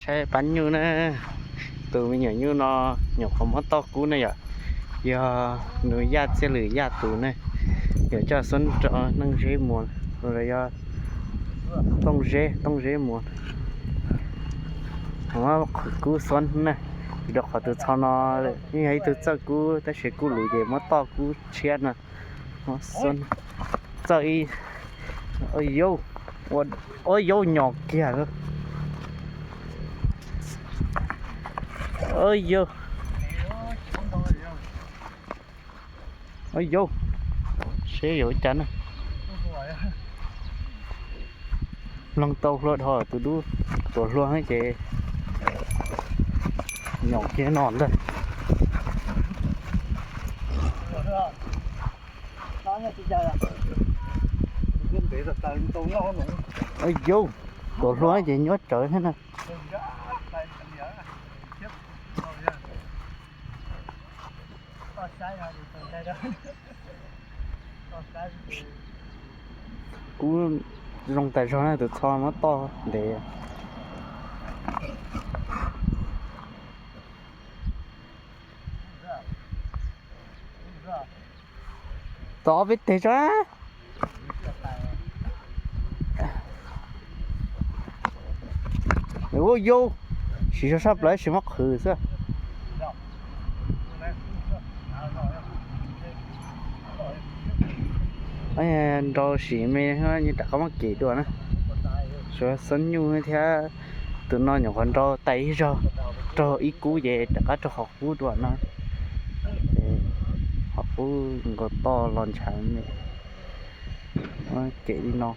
Pab nyuj na, tus me nyuam nyuj no nyuam qhuav muab toj kub ne yom, yog nws yaj txiaj lwm yaj tus ne, yuav coj Xuab rau Tooj Zeb mus, los yog Tooj Zeb, Tooj Zeb mus. Muab qhwv kub Xuab na, vim rau qhov tus txho no yeej yog ib tug txawj kub tab sis kub luv ces muab toj kub tshiab no. Muab Xuab txawj ib, ua yau, ua yau nyom kiag lawm. Ua yau, ua yau, seb yuav ua cas na. Mloog tau hlua dhau tus dub, tuam hlua ces nyom kiag no ntag. Ua yau, tuam hlua ces nyuaj tsawv thiab na. Kub zoo tas zog na, tus txho muab toj ntev. Tov peb teg tso. Ua yau, siv zog saj plaws sis muab qhwv xwb. Nrau sim me, rov qab muab kem dua na. Suav Xuab Nyuj thiab tus no nyuam qhuav nrau tais ib zaug, raug ib kub ces rov qab rau qhov qub dua no. Qhov qub nkaus toj los ntshav me. Kem li no.